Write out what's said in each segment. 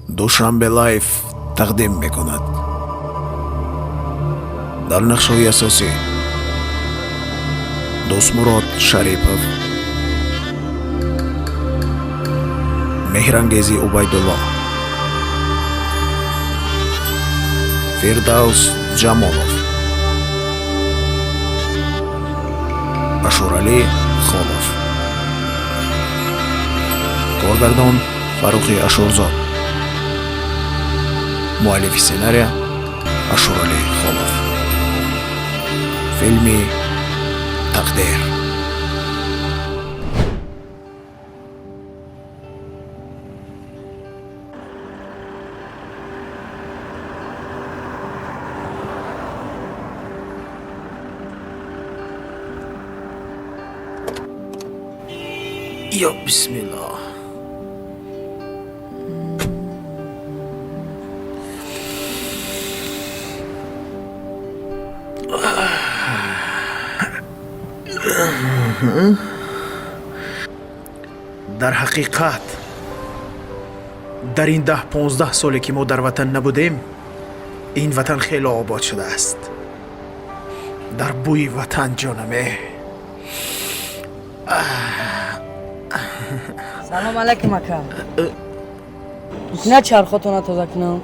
Душанбе Лайф тақдим мекунад. Дар нақшҳои асосӣ Дӯстмурод Шарипов, Меҳрангези Убайдулло, Фирдавс Ҷамолов, Ашуралӣ Холов. Коргардон Фаррухи Ашурзод, муаллифи сценария Ашуралӣ Холов. Филми «Тақдир». Ё бисмиллоҳ! Дар ҳақиқат, дар ин 10-15 соле, ки мо дар ватан набудем, ин ватан хеле обод шудааст. Дар бӯи ватан ҷонаме. Салом алайкум, ака. На, чархотона тоза кунам?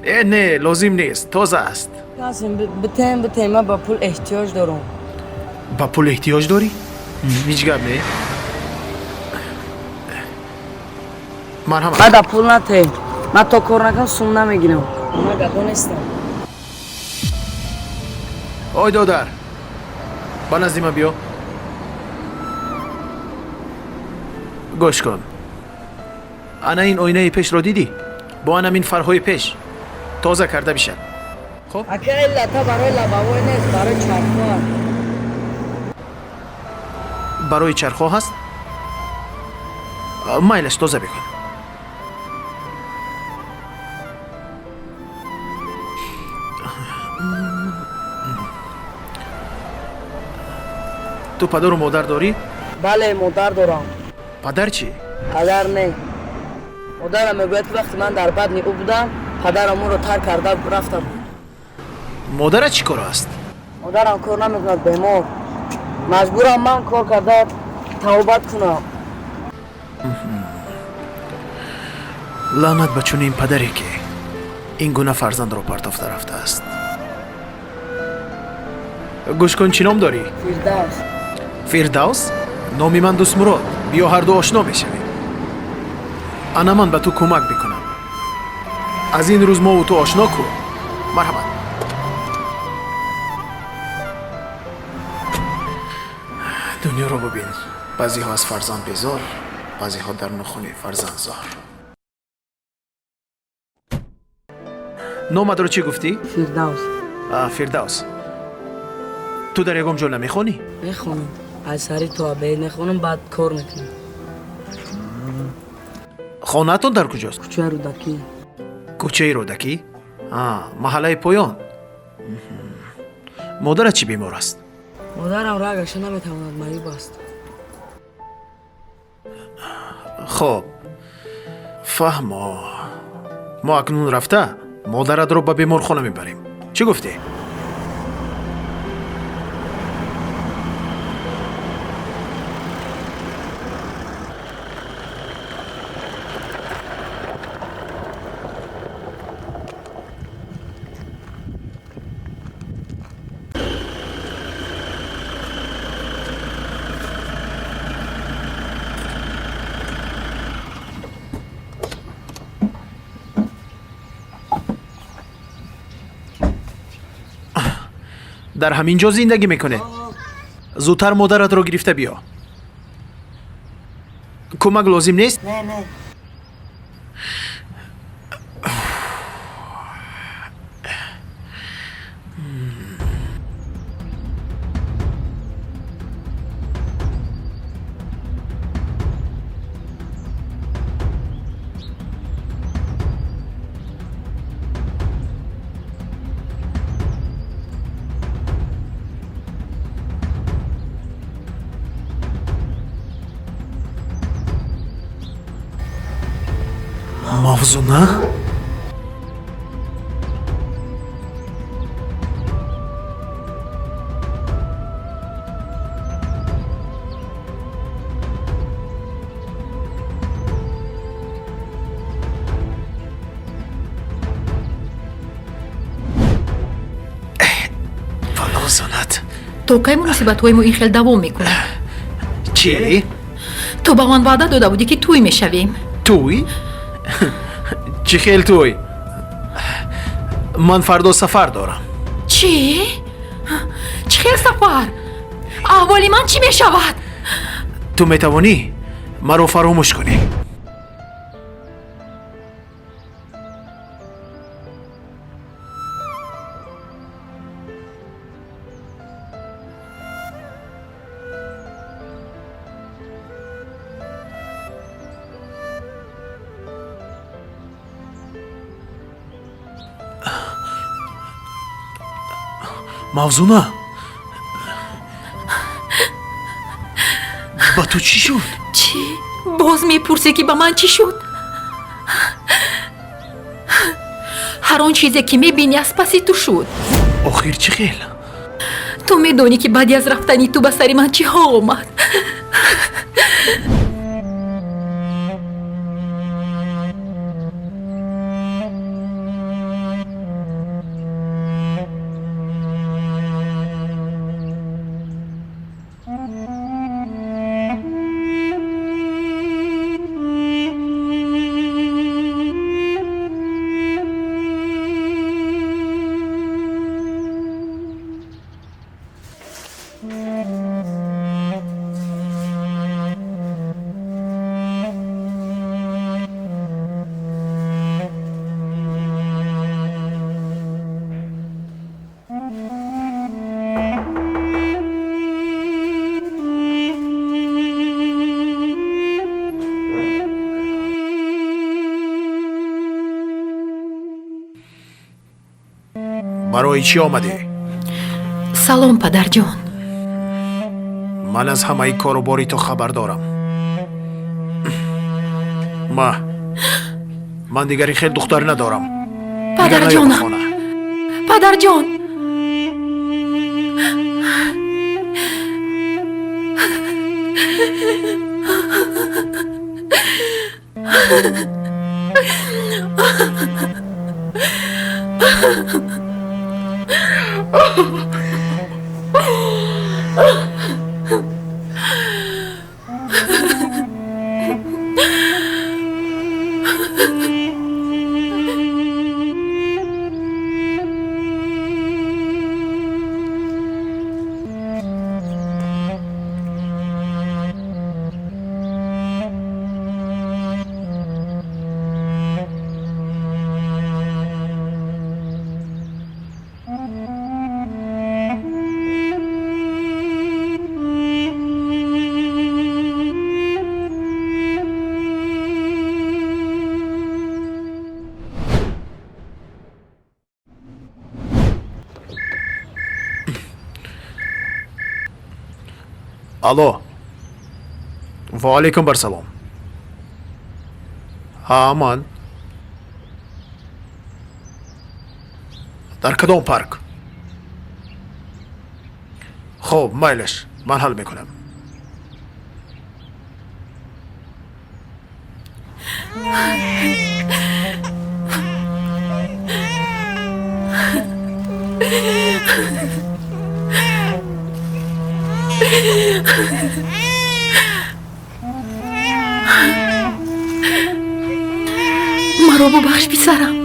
Э, не, лозим нест, тоза аст. Касим битем, битем, ман ба пул эҳтиёҷ дорам. Ба пул эҳтиёҷ дорӣ? Ҳеҷ гап не, марҳамат. Ман да пул натем, ман то кор накунам, сум намегирам, ман гадо нестам. Ой, додар, ба назди ман биё, гӯш кун. Ана ин оинаи пешро дидӣ? Бо анамин фарҳои пеш тоза карда бишад, хуб? Ака, ин лата барои лобовой нест, барои чархҳо. Барои чархҳо ҳаст? Майлаш, тоза бикун. Ту падару модар дорӣ? Бале, модар дорам. Падар чӣ? Падар не. Модарам мегӯяд, ки вақте ман дар батни ӯ будам, падарам ӯро тарк карда рафта буд. Модарат чӣ кор аст? Модарам кор намекунад, бемор. Маҷбурам ман кор карда табобат кунам. Лаънат ба чунин падаре, ки ин гуна фарзандро партофта рафтааст. Гӯш кун, чӣ ном дорӣ? Фирдавс. Фирдавс? Номи ман Дӯстмурод. Биё, ҳарду ошно мешавем. Ана, ман ба ту кӯмак мекунам. Аз ин рӯз мову ту ошно ку. Марҳамат. Дунёро бубин, баъзеҳо аз фарзанд безор, баъзеҳо дар нухуни фарзанд зор. Номатро чӣ гуфтӣ? Фирдавс. Фирдавс, ту дар ягон ҷо намехонӣ? Мехонам, аз сари то абед мехонам, баъд кор мекунам. Хонаатон дар куҷост? Кӯчаи Рӯдакӣ. Кӯчаи Рӯдакӣ, маҳаллаи поён. Модарат чӣ бемор аст? Модарам рагаша наметавонад, маъюб аст. Хоб, фаҳмо. Мо акнун рафта модаратро ба беморхона мебарем. Чӣ гуфтӣ? Дар ҳамин ҷо зиндагӣ мекунед? Зудтар модаратро гирифта биё. Кӯмак лозим нест? Не, не. Мавзуна? Мавзунат. То кай муносибатҳои мо ин хел давом мекунад? Чӣ? Ту ба ман ваъда дода будӣ, ки тӯй мешавем. Тӯй? Чӣ хел тӯй? Ман фардо сафар дорам. Чӣ? Чӣ хел сафар? Аҳволи ман чӣ мешавад? Ту метавонӣ маро фаромӯш кунӣ. Мавзуна, ба ту чӣ шуд? Чӣ? Боз мепурсӣ, ки ба ман чӣ шуд? Ҳар он чизе, ки мебинӣ, аз паси ту шуд. Охир чӣ хел? Ту медонӣ, ки баъди аз рафтани ту ба сари ман чиҳо омад. Барои чӣ омадӣ? Салом, падарҷон. Ман аз ҳамаи кору бори ту хабар дорам. Ма ман дигар ин хел духтар надорам. Падарҷонам, падарҷон. Алло, ва алайкум барсалом. Ҳа, ман. Дар кадом парк? Хоб, майлаш, ман ҳал мекунам. Маро бубахш, писарам.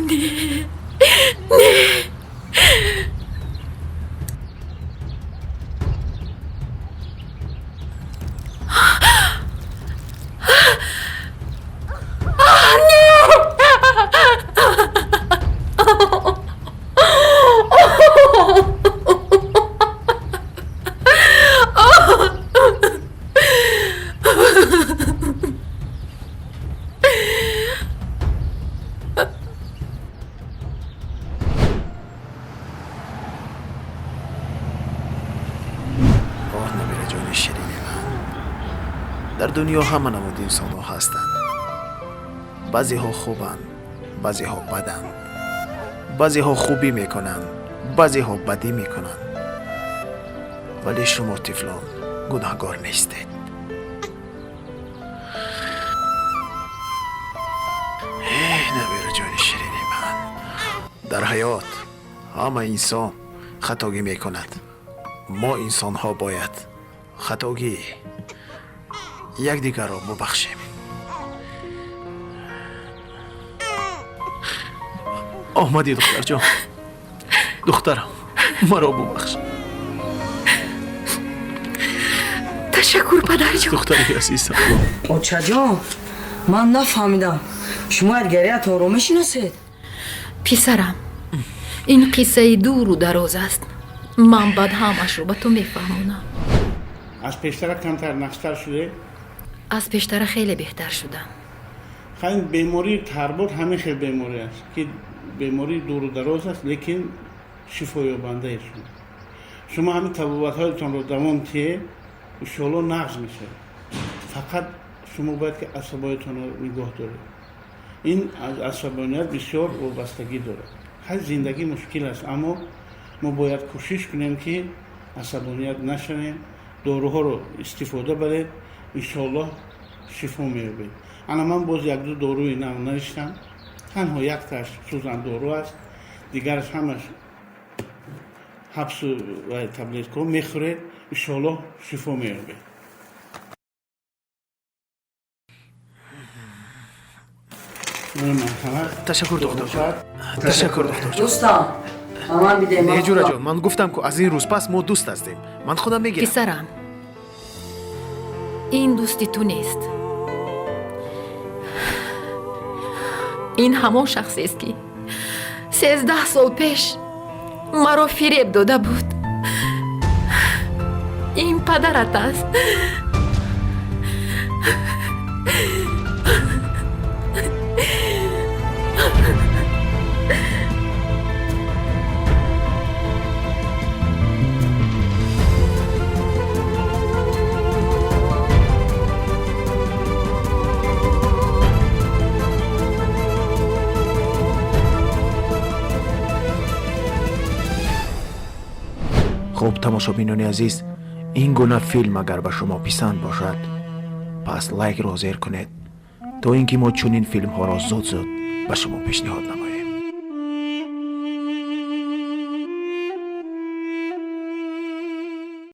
Не, не. Дар дунё ҳама намуди инсонҳо ҳастанд. Баъзеҳо хубанд, баъзеҳо баданд. Баъзеҳо хубӣ мекунанд, баъзеҳо бадӣ мекунанд. Вале шумо тифлон гунаҳгор нестед. Э, набираҷони ширини ман, дар ҳаёт ҳама инсон хатогӣ мекунад. Мо инсонҳо бояд хатогии якдигарро бубахшем. Омадӣ, духтарҷон. Духтарам, маро бубахш. Ташаккур, падарҷон. Духтари азизам. Очаҷон, ман нафаҳмидам, шумо якдигариятонро мешиносед? Писарам, ин қиссаи дуру дароз аст. Ман баъд ҳамашро ба ту мефаҳмонам. Аз пештара камтар нақштар шуде? Аз пештара хеле беҳтар шудам. Ин бемории тарбот ҳамин хел беморӣ аст, ки бемории дуру дароз аст, лекин шифоёбандаи шумо. Шумо ҳамин табобатҳоятонро давом тиҳед, иншоалло нағз мешавад. Фақат шумо бояд ки асабоятонро нигоҳ доред. Ин аз асабоният бисёр вобастагӣ дорад. Ҳар зиндагӣ мушкил аст, аммо мо бояд кӯшиш кунем, ки асабоният нашавем, доруҳоро истифода баред, иншоаллоҳ шифо меёбед. Ана ман боз якду доруи нав навиштам. Танҳо якташ сӯзандору аст, дигараш ҳамаш ҳабсу таблеткаҳо мехӯред, иншоаллоҳ шифо меёбед. Ташаккур, духтарҷон. Ташаккур, духтарҷон. Дӯстам, ба ман бидеҳ. Не, ҷураҷон, ман гуфтам, ку аз ин рӯз пас мо дӯст ҳастем. Ман худам мегирам. Писарам, ин дӯсти ту нест. Ин ҳамон шахсест, ки 13 сол пеш маро фиреб дода буд. Ин падарат аст. Хуб, тамошобинони азиз, ин гуна филм агар ба шумо писанд бошад, пас лайкро зер кунед, то ин ки мо чунин филмҳоро зуд зуд ба шумо пешниҳод намоем.